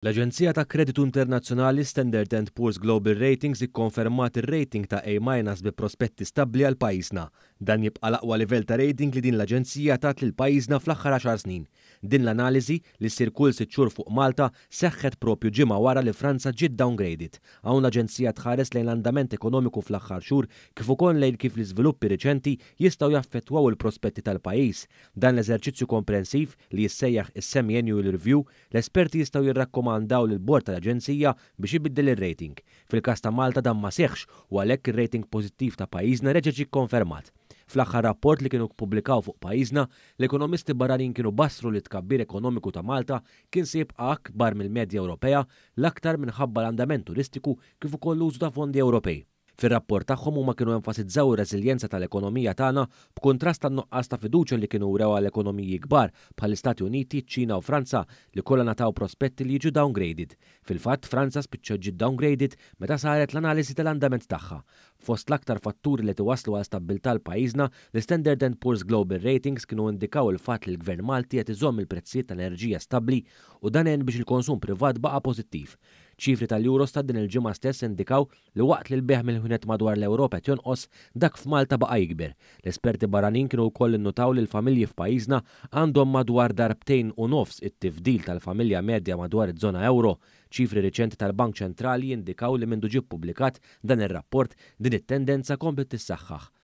L-aġenzija ta' kreditu internazzjonali Standard and Poor's Global Ratings ikkonfermat ir-rating ta' A minus bi prospetti stabbli għal pajjiżna. Dan jibqa' l-aqwa livell ta' rating li din l-aġenzija tat lil pajjiżna fl-aħħar għaxar snin. Din l-analiżi, li ssir kull sitt xhur fuq Malta, seħħet proprju ġimgħa wara li Franza ġiet downgraded. Hawn l-aġenzija tħares lejn l-andament ekonomiku fl-aħħar xhur kif ukoll lejn kif l-iżviluppi riċenti jistgħu jaffettwaw il-prospetti tal-pajjiż. Dan l-eżerċizzju komprensiv, li jissejjaħ is-Semi-Annual Review, L-esperti jistgħu jirrakkomandaw lill-bord tal-aġenzija biex ibiddel ir-rating. Fil-każ ta' Malta dan ma seħħx u għalhekk ir-rating pożittiv ta' pajjiżna reġa' ġie kkonfermat. Fl-aħħar rapport li kienu ppubblikaw fuq pajjiżna, l-ekonomisti barranin kienu bassru li t-tkabbir ekonomiku ta' Malta kien se jibqa' akbar mill-medja Ewropea l-aktar minħabba l-andament turistiku kif ukoll l-użu ta' fondi Ewropej. Fir-rapport tagħhom huma kienu enfasizzaw ir-reżiljenza tal-ekonomija tagħna b'kuntrast għan-nuqqas ta' fiduċja li kienu wrew għal ekonomiji kbar bħall-Istati Uniti, iċ-Ċina u Franza li kollha ngħataw prospetti li jiġu downgraded. Fil-fatt, Franza spiċċat ġiet downgraded meta saret l-analiżi tal-andament tagħha. Fost l-aktar fatturi li qed iwasslu għal stabbiltà għal pajjiżna, l-Istandard and Poor's Global Ratings kienu indikaw il-fatt li l-Gvern Malti qed iżomm il-prezzijiet tal-enerġija stabbli u dan għen biex il-konsum privat baqa' pożittiv. Ċifri tal-Eurostat din il-ġimgħa stess indikaw li waqt li l-bejgħ mill-ħwienet madwar l-Ewropa qed jonqos, dak f'Malta baqa' jikber. L-esperti barranin kienu wkoll innutaw li l-familji f'pajjiżna għandhom madwar darbtejn u nofs it-tifdil tal-familja medja madwar iż-żona ewro. Ċifri riċenti tal-Bank Ċentrali jindikaw li mindu ġie ppubblikat dan ir-rapport, din it-tendenza kompliet tissaħħaħ.